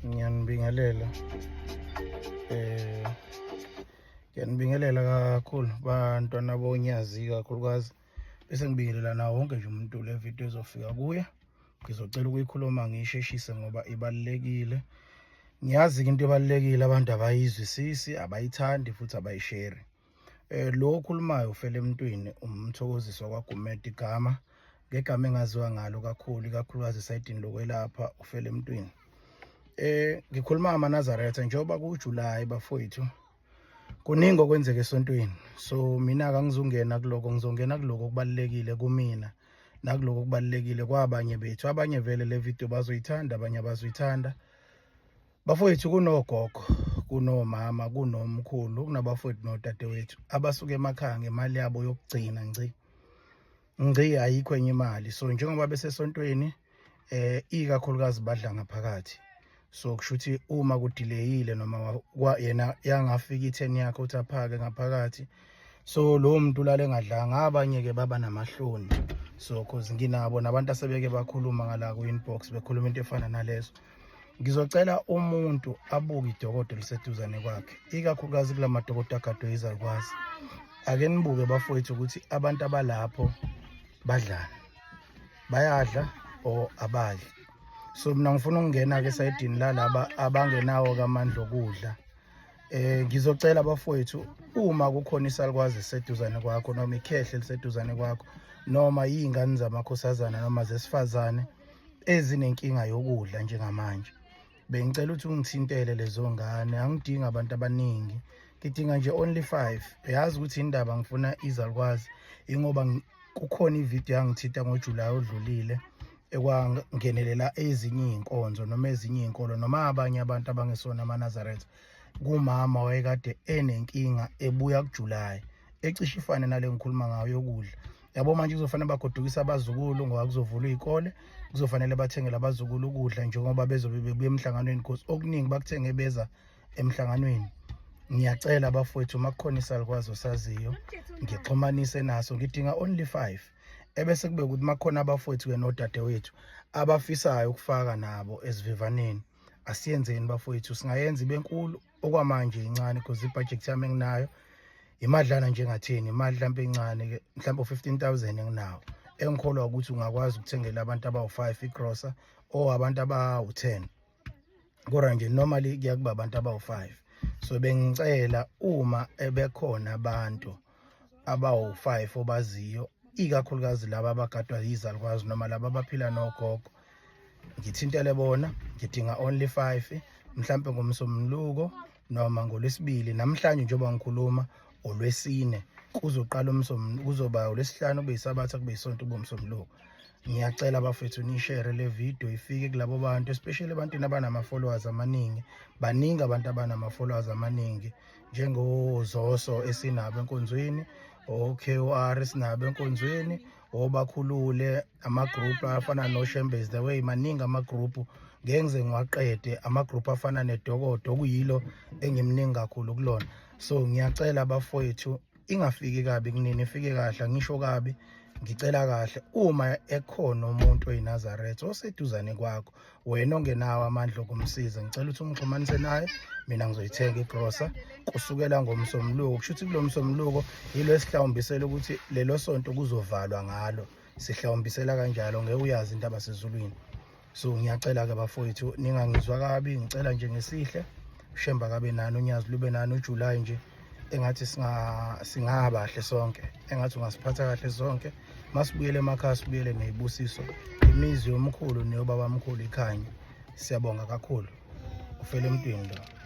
Ngiyanibingelela. Eh ngiyanibingelela kakhulu bantwana bonyazi kakhulukazi bese ngibingelela nawo wonke nje umuntu le video ezofika kuye. Ngizocela ukuyikhuluma ngiyisheshise ngoba ibalulekile. Ngiyazi into ebalulekile abantu abayizwisisi, abayithandi futhi abayisheri. Lo okhulumayo ufela emntwini umthokozisi wakwaGumede igama ngegama engaziwa ngalo kakhulu ikakhulukazi esayidini lokwelapha ufela emntwini. Ngikhuluma ngamaNazaretha njengoba kuJuly bafowethu kuningi okwenzeka esontweni so mina akangizungena kuloko ngizongena kuloko okubalulekile kumina nakuloko okubalulekile kwabanye bethu abanye vele le video bazoyithanda abanye abazoyithanda. Bafowethu kunogogo, kunomama, kunomkhulu, kunabafowethu nodadewethu abasuka emakhaya ngemali yabo yokugcina ngci. Ngci ayikho enye imali. So njengoba besesontweni ikakhulukazi badla ngaphakathi. So kusho ukuthi uma kudeleyile noma yena yangafika i-10 yakhe uthi aphake ngaphakathi. So lowo muntu ulale engadlanga abanye ke baba namahloni. So cause nginabo nabantu asebeke bakhuluma ngala ku inbox bekhuluma into efana nalezo. Ngizocela umuntu abuke idokodo eliseduzane kwakhe ikakhulukazi kula madokodo agadwe izalukwazi. Ake nibuke bafowethu ukuthi abantu abalapho badlani, bayadla or abadli. So mina ngifuna ukungena-ke esayidini lalaba abangenawo-ke amandla okudla. Ngizocela bafowethu uma kukhona isalukwazi eseduzane kwakho noma ikhehle eliseduzane kwakho noma iy'ngane zamakhosazana noma zesifazane ezinenkinga yokudla njengamanje bengicela ukuthi ungithintele lezo ngane angidingi abantu abaningi ngidinga nje only 5 uyazi ukuthi indaba ngifuna izalukwazi ingoba kukhona ividiyo yangithinta ngoJuly odlulile ekwangenelela ezinye iy'nkonzo noma ezinye iy'nkolo noma abanye abantu abangesona amaNazaretha kumama wayekade enenkinga ebuya kuJuly ecishe ifane nale ngikhuluma ngayo yokudla. Yabo manje kuzofanele bagodukise abazukulu ngoba kuzovulwa iy'kole kuzofanele bathengele abazukulu ukudla njengoba bezobe bebuya emhlanganweni cause okuningi bakuthenge beza emhlanganweni. Ngiyacela bafowethu uma kukhona isalukwazi osaziyo ngixhumanise naso ngidinga only 5 ebese kube ukuthi makukhona abafowethu ke nodadewethu abafisayo ukufaka nabo esivivaneni asiyenzeni bafowethu singayenza ibe nkulu okwamanje incane because ibudget yami enginayo imadlana njengathini imali mhlawumbe encane ke mhlawumbe u-15000 enginawo engikholwa ukuthi ungakwazi ukuthengela abantu abawu-5 igrosa or abantu abawu-10 kodwa nje normally kuya kuba abantu abawu-5. So bengicela uma ebekhona abantu abawu-5 obaziyo ikakhulukazi laba abagadwa yizalukwazi noma laba abaphila nogogo ngithintele bona ngidinga only 5 mhlampe ngomsombuluko noma ngolwesibili namhlanje njengoba ngikhuluma olwesine kuzoqala umsombuluko kuzoba olwesihlanu kube yisabatha kube isonto kube umsombuluko. Ngiyacela bafethu nishere le video ifike kulabo bantu especially ebantwini abanama-followers amaningi. Baningi abantu abanama-followers amaningi njengoZoso esinabo enkonzweni, o-KOR esinabo enkonzweni, obakhulule ama-group afana noShembe is the way. Maningi ama-group ngeke ngize ngiwaqede ama-group afana nedokodo okuyilo engimningi kakhulu kulona. So ngiyacela bafowethu ingafiki kabi kunini ifike kahle angisho kabi ngicela kahle uma ekhona umuntu oyiNazaretha oseduzane kwakho wena ongenawo amandla okumsiza ngicela ukuthi ungixhumanise naye mina ngizoyithenga igrosa kusukela ngomsombuluko. Kusho ukuthi kulo msombuluko yilo esihlawumbisela ukuthi lelo sonto kuzovalwa ngalo sihlawumbisela kanjalo ngeke uyazi into abasezulwini. So ngiyacela-ke bafowethu ningangizwa kabi ngicela nje ngesihle uShemba kabe nani unyazi lube nani uJuly nje engathi singabahle sonke engathi ungasiphatha kahle sonke masibuyele emakhaya sibuyele nezibusiso imizi yomkhulu neyobabamkhulu ikhanye. Siyabonga kakhulu ufele emntwini lo.